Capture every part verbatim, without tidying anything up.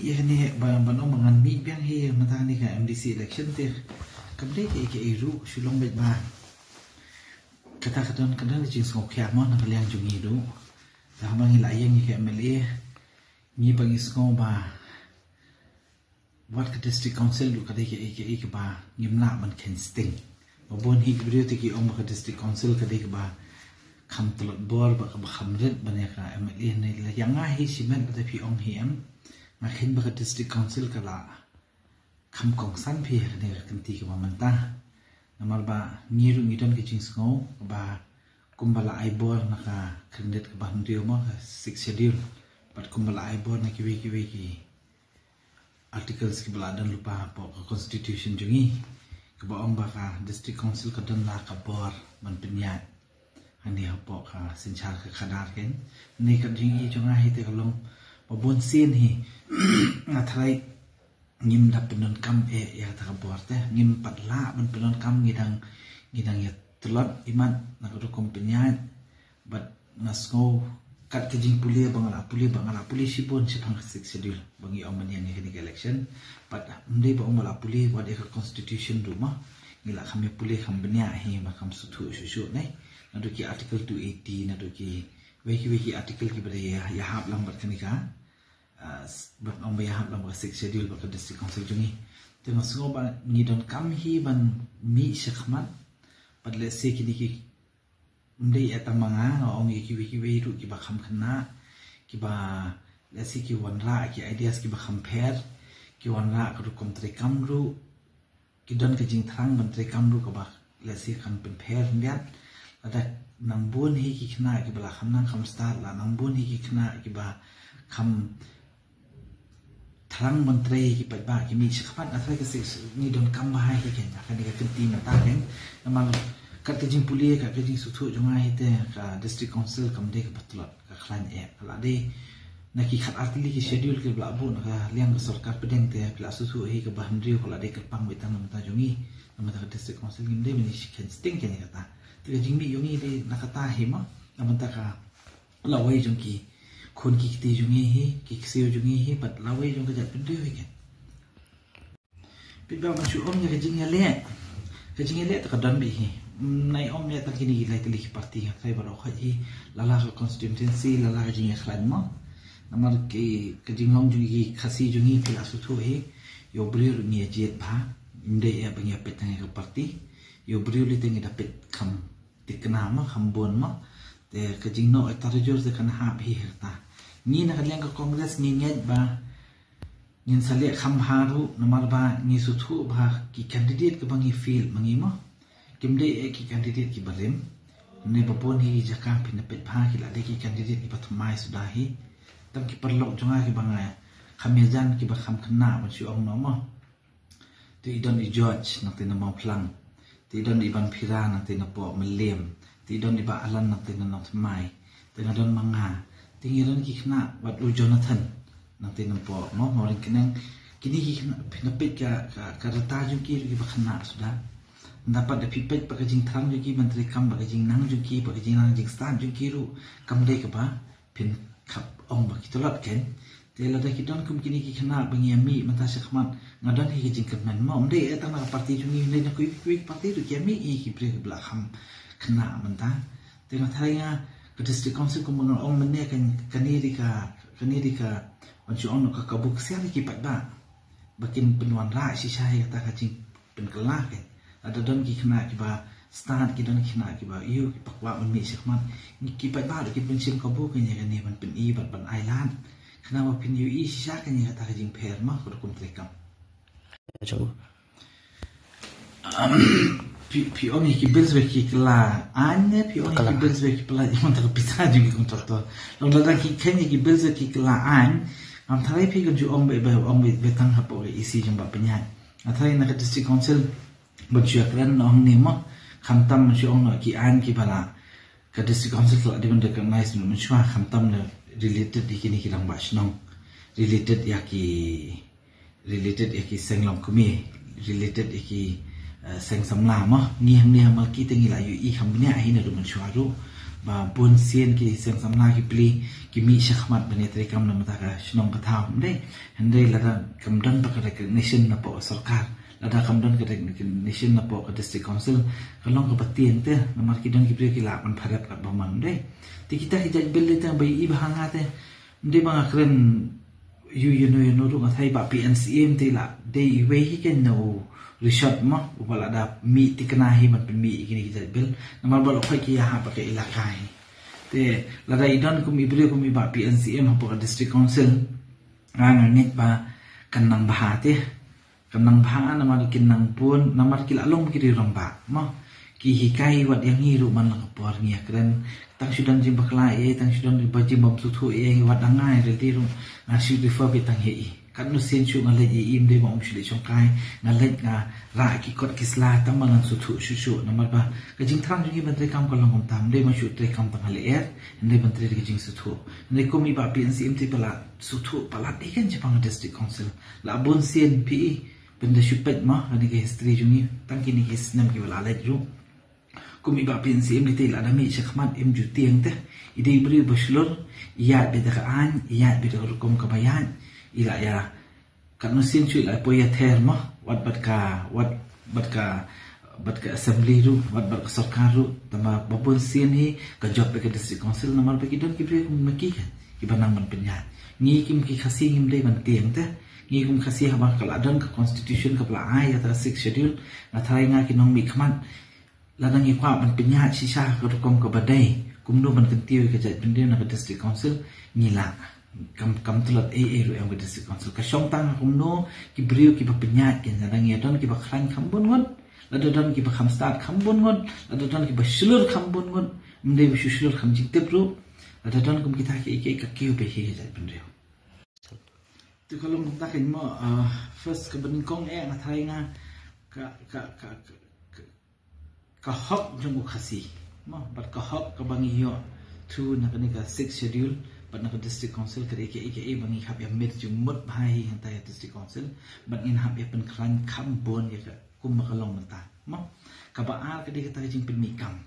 Ïa kane ba ban ong ba ngan mih biang hi mynta kane ka M D C election te kam dei kaei kaei ruh, shu long beit ba kata ka don ka don ka jingsngewkhia mo na ka liang jong ngi ruh. Te haba ngi la ïeng ïa ka M L A ngi ba ngi sngew ba wat ka District Council ruh ka dei kaei kaei kaba ngim lah ban kheiñ sting. Ba bun hi ki briew te ki ong ba ka District Council ka dei kaba kham tlot bor bad kaba kham rit ban ïa ka M L A ne la ïa nga hi shimet lada phi ong hi em. Nga kheiñ ba ka District Council ka la kham kongsan phi ha kane ka kynti kaba mynta. Namar ba ngi ruh ngi don ka jingsngew ba kumba la ai bor na ka khyrnit kaba hynriew mo ka Sixth Schedule bad kumba la ai bor na kiwei kiwei ki articles kiba la don lypa hapoh ka constitution jong ngi kaba ong ba ka District Council ka don la ka bor ban pynïaid hangne hapoh ka synshar ka khadar kein. Ne ka jingïohi jong nga hi te ka long ba bun sien hi nga tharai ngim da pyndonkam eh ïa kata ka bor te, ngim pat lah ban pyndonkam, ngi dang ngi dang ïa tlot imat na ka rukom pynïaid. Bad nga sngew kat ka jingpule ba nga la pule ba nga la pule shibun shaphang ka Sixth Schedule ba ngi ong ban ïeng ïa kane ka election. Bad ym dei ba ong ba la pule wat ïa ka constitution ruh mo, ngi la kham ïa pule kham bniah hi ba kham sngewthuh shuh shuh ne. Naduh ki article two eighty naduh ki wei ki wei ki article kiba dei ïa ïa hap lang bad kane ka ah, s- bad ong ba ïa hap lang bad ka Sixth Schedule bad ka District Council jong ngi. Te nga sngew ba ngi donkam hi ban mih shakhmat bad lehse kine ki ym dei eh tang ma nga, nga ong ïa kiwei kiwei ruh kiba kham khynnah kiba lehse ki wanrah ki ideas kiba kham pher, ki wanrah ka rukom treikam ruh, ki don ka jingthrang ban treikam ruh kaba lehse kan pynpher hynriat. Lada nang bun hi ki khynnah kiba la kham nang kham stad, la nang bun hi ki khynnah kiba kham thrang ban trei ki paidbah ki mih shakhmat. Nga tharai ka Sixth ngi donkam bha hi kein ha kane ka kynti mynta kein. Namar kat ka jingpule kat ka jingsngewthuh jong nga hi te ka District Council kam dei kaba tlot, ka khlaiñ eh. Ka la dei na ki khat ar tylli ki schedule kiba la buh na ka liang ka sorkar pdeng te phi la sngewthuh hi kaba hynriew ka la dei kyrpang beit tang na bynta jong ngi, na bynta ka District Council. Ngim dei ban ïa kheiñ sting kein ïa kata. Te ka jingmih jong ngi dei na kata hi mo, na bynta ka lawei jong ki khun ki kti jong ngi hi, ki ksiew jong ngi hi bad lawei jong ka jaitbynriew hi kein. Peit ba ngan shu ong ïa ka jingïaleh. Ka jingïaleh te ka don beit hi. Ym, nai ong ïa tang kine ki lai tylli ki party, nga tharai baroh khoit hi, la la ka constituency, la la ka jingïakhlaiñ mo. Namar ki, ka jinglong jong ki Khasi jong ngi phi la sngewthuh hi, ïa u briew ruh ngi ïa jied bha. Ym dei eh ba ngi ïa peit tang ïa ka party. Ïa u briew lei te ngi da peit kham thikna mo, kham bun mo. Te ka jingnoh ïa tarajur te kan hap hi ha kata. Ngi na ka liang ka Congress ngi ngeit ba ngin sa leh kham bha ruh namar ba ngi sngewthuh ba ki candidate kiba ngi field ma ngi mo, kim dei eh ki candidate kiba rim. Ne ba bun hi ki jaka phin da peit bha ki la dei ki candidate kiba thymmai suda hi. Tang ki paralok jong nga kiba nga kham ïajan kiba kham khynnah ban shu ong noh mo. Te i don i George nangtei na Mawphlang. Te i don i Banphira nangtei na poh Mylliem. Te i don i Bah Alan nangtei na Nongthymmai. Te nga don ma nga. Te ngi don ki khynnah bad u Jonathan nangtei na poh Mawryngkneng. Kine ki khynnah, phin da peit ka, ka, ka rta jong ki ruh kiba khynnah suda. Ynda pat da phi peit ba ka jingthrang jong ki ban treikam, ba ka jingnang jong ki, ba ka jingnang jingstad jong ki ruh kam dei kaba phin khap ong ba ki tlot kein. Te lada ki don kum kine ki khynnah ba ngi ïa mih mynta shakhmat, nga don hi ka jingkyrmen mo, ym dei eh tang na ka party jong ngi, ym dei na kiwei kiwei ki party ruh ki ïa mih hi ki briew kiba la kham khynnah mynta. Te nga tharai nga ka District Council kumba nga ong mynne kan, kane dei ka, kane dei ka, wan shu ong noh ka kabu ksiar ïa ki paidbah ba kin pynwanrah shisha ïa kata ka jingpynkylla kein. Lada don ki khynnah kiba stad, ki don ki khynnah kiba ïoh, kiba kwah ban mih shakhmat, ki paidbah ruh kin pynshim kabu kein ïa kane ban pyni bad ban ailad. Khnang ba phin ïohi shisha kein ïa kata ka jingpher mo, ka rukom treikam. Phi, phi ong ïa ki bills ba ki kylla aiñ ne phi ong ïa ki bills ba ki pyllait ïa mynta ka pisa jong ki contractor? Long lada ki kheiñ ïa ki bills ba ki kylla aiñ, ngam tharai phi kan ju ong ba, ba ong ba, ba tang hapoh ka E C jong Bah Pynïaid. Nga tharai na ka District Council ban shu ïakren noh hangne mo, khamtam ban shu ong noh ki aiñ kiba la ka District Council ka la dei ban recognize noh mynshuwa, khamtam la related ïa kine ki rangbah shnong, related ïa ki, related ïa ki seng longkmie, related ïa ki, eh, seng samla mo. Ngi hangne ha Malki te ngi la ïohi kham bniah hi naduh mynshuwa ruh. ba bun sien ki seng samla ki pli ki mih shakhmat ban ïatrei kam na bynta ka shnong ka thaw, ym dei? Hynrei lada kam don ba ka recognition napoh ka sorkar, lada kam don ka recognition napoh ka district council, ka long kaba tieng te, namar ki don ki briew ki lah ban pharep katba mon, ym dei? Te kita ki jait bill te ba i ba ha nga te, ym dei ba nga kren ïu ïano ïano ruh, nga tharai Bah P N Syiem te la dei iwei hi kein na u rishot mo, uba la da mih thikna hi ban pynmih ïa kine ki jait bill, namar ba la khot ki ïa ha bad ka elaka hi. Te lada i don kum i briew kum i Bah P N Syiem hapoh ka district council, nga nga ngeit ba kan nang bha te. Kan nang bha namar kin nang bun, namar ki la long ki dei rangbah mo. Ki hikai wat ïa ngi ruh man la ka por ngi ïa kren. Tang shu don jingbakla ïa, tang shu don ba jingbymsngewthuh ïa, wat da nga ïa ready ruh, nga shu refer beit tang ïa i. Katno sien shuh nga leit ïa i, ym dei ba ym shu leit shongkai, nga leit nga rah ki kot ki sla tang ba ngan sngewthuh shuh shuh, namar ba ka jingthrang jong ngi ban trei kam ka long kumta, ym dei ba shu trei kam tang ha lyer, ym dei ban trei da ka jingsngewthuh. Ym dei kum i Bah P N Syiem te ba la sngewthuh palat hi kein shaphang ka district council. La bun sien phi i, pynda shu peit mo, kane ka history jong ngi, tang kine ki snem kiba la leit ruh. Kum i Bah P N Syiem te la da mih shakhmat im ju tieng te. I dei i briew ba shlur, ïaid beit da ka aiñ, ïaid beit da ka rukom kaba ïaid, i la ïa, katno sien shuh i la poi ïather mo, wat bad ka, wat bad ka, bad ka assembly ruh, wat bad ka sorkar ruh, tangba ba bun sien hi ka jop beit ka district council namar ba ki don ki briew kum ma ki kein kiba nang ban pynïaid. Ngi kum ki Khasi ngim dei ban tieng te. Ngi kum Khasi haba ka la don ka constitution kaba la ai ïa kata ka sixth schedule, nga tharai nga ki nongmihkhmat, lada ngi kwah ban pynïaid shisha ha ka rukom kaba dei, kumno ban kyntiew ïa ka jaitbynriew na ka district council, ngi lah. Kam, kam tlot ei ei ruh ïa ka district council. Ka shong tang ha kumno ki briew kiba pynïaid kein, lada ngi don kiba khlaiñ kham bun ngut, lada don kiba kham stad kham bun ngut, lada don kiba shlur kham bun ngut, ym dei ba shu shlur kham jingtip ruh, lada don kum kita kiei kiei ka kiew beit hi ka jaitbynriew. Te ka long kumta kein mo, ah, first kaba nyngkong eh nga tharai nga ka, ka, ka, ka, ka, ka hok jong u Khasi mo, bad ka hok kaba ngi ïoh through na kane ka sixth schedule, bad na ka district council ka dei kaei kaei ba ngi hap ïa mih jingmut bha hi hangta ïa district council, bad ngin hap ïa pynkhlaiñ kham bun ïa ka kumba ka long mynta mo. Kaba ar ka dei kata ka jingpynmih kam.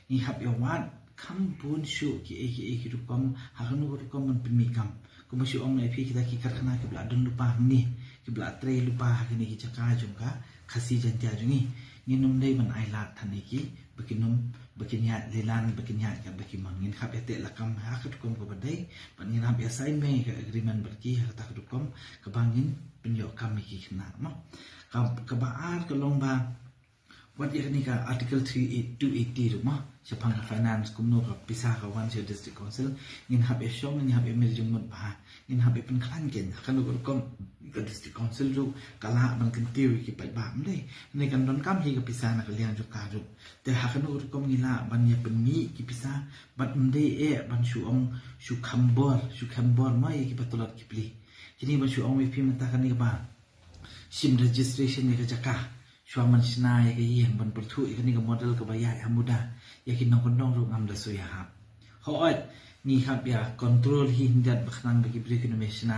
Ngi hap ïa wad kham bun shuh kiei kiei ki rukom, ha kano ka rukom ban pynmih kam. Kumba shu ong ïa phi kita ki karkhana kiba la don lypa hangne, kiba la trei lypa ha kine ki jaka jong ka Khasi Jaiñtia jong ngi. Ngin ym dei ban ai lad than ïa ki ba kin ym, ba kin ïaid lilan, ba kin ïaid katba ki mon. Ngin hap ïa teh lakam ha ka rukom kaba dei, bad ngin hap ïa sign beit ka agreement bad ki ha kata ka rukom kaba ngin pynïoh kam ïa ki khynnah mo. Ka, kaba ar ka long ba wat ïa kane ka Article three eight two eighty ruh mo, shaphang ka finance, kumno ka pisa ka wan sha district council, ngin hap ïa shong, ngin hap ïa mih jingmut bha, ngin hap ïa pynkhlaiñ kein, ha kano ka rukom ka district council ruh ka lah ban kyntiew ïa ki paidbah, ym dei? Hynrei kan donkam hi ka pisa na ka liang jong ka ruh. Te ha kano ka rukom ngi lah ban ïa pynmih ki pisa, bad ym dei eh ban shu ong shu kham bor, shu kham bor mo ïa kiba tlot ki pli. Kine ban shu ong ïa phi mynta kane kaba shim registration ïa ka jaka, shuwa ban shna ïa ka ïing, ban pyrthuh ïa kane ka model kaba ïaid ha MUDA, ïa ki nongkyndong ruh ngam da shu ïahap. Hooid, ngi hap ïa control hi hynrei ba khnang ba ki briew kin ym ïa shna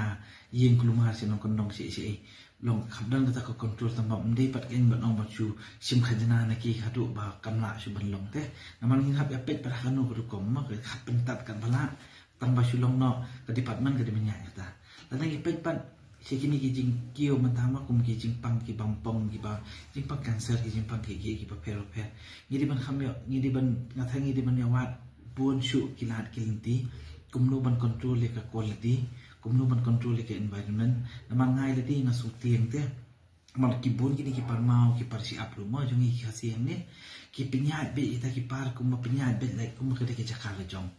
ïing kulmar sha nongkyndong shi shi. Long kham don kata ka control, tangba ym dei pat kein ban ong ban shu shim khajna na ki haduh ba kam lah shuh ban long te. Namar ngi hap ïa peit pat ha kano ka rukom mo, ka hap pyntat katba lah, tangba shu long noh ka department ka dei ban ïaid kata. Lada ngi peit pat sha kine ki jingkiew mynta mo, kum ki jingpang ki bym pong, kiba jingpang cancer, ki jingpang kiei kiei kiba pher bapher, ngi dei ban kham ïoh, ngi dei ban, nga tharai ngi dei ban ïa wad bun shuh ki lad ki lynti, kumno ban control ïa ka quality, kumno ban control ïa ka environment. Namar nga ïa lade nga shu tieng te, namar ki bun kine ki parmaw ki par shi ap ruh mo jong ngi ki Khasi hangne, ki pynïaid beit ïa kita ki par kumba pynïaid beit lait kumba ka dei ka jaka la jong.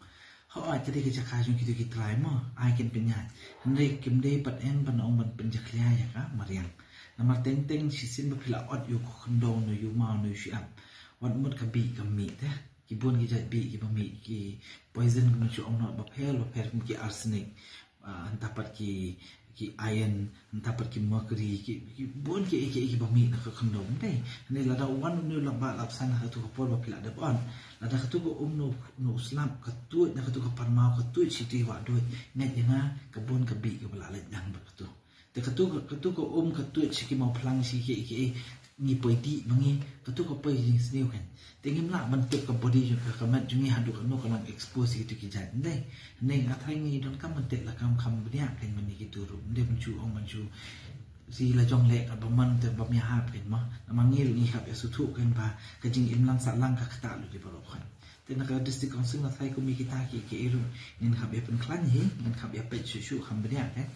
Hooid, ka dei ka jaka jong kito ki trai mo, ai kin pynïaid. Hynrei kim dei pat ïeng ban ong ban pynjakhlia ïa ka mariang. Namar teng teng shisien ba phi la ot ïa u khyndew ne ïa u maw ne ïa u shyiap, wat mut ka bih ka mih te. Ki bun ki jait bih kiba mih, ki poison kumba shu ong noh bapher bapher, kum ki arsenic, ah, hynta pat ki, ki iron, hynta pat ki mercury, ki, ki bun kiei kiei kiba mih na ka khyndew, ym dei? Hynrei lada u wan une u lapbah lapsan ha katu ka por ba phi la dep ot, lada katu ka um ne u, ne u slap ka tuid na katu ka parmaw, ka tuid shi taïew wahduid, ngeit ïa nga ka bun ka bih kaba la leit lang bad katu. Te katu, katu ka um ka tuid shi ki mawphlang, shi kiei kiei, ngi poi dih ma ngi, katu ka poi jingsniew kan. Te ngim lah ban tip ka body jong ka, ka met jong ngi haduh katno ka long expose ïa kitu ki jait. Ym dei, ne nga tharai ngi donkam ban tip la kam kham bniah kan ban ïa kitu ruh. Ym dei ban shu ong ban shu si la jong leh ka ba man te bym ïahap kan mo. Namar ngi ruh ngi hap ïa sngewthuh kan ba ka jingim lang sah lang ka ktah lut ïa baroh kan. Te na ka District Council nga tharai kum ïa kita ki, ki ruh ngin hap ïa pynkhlaiñ hi, ngin hap ïa peit shuh shuh kham bniah kan.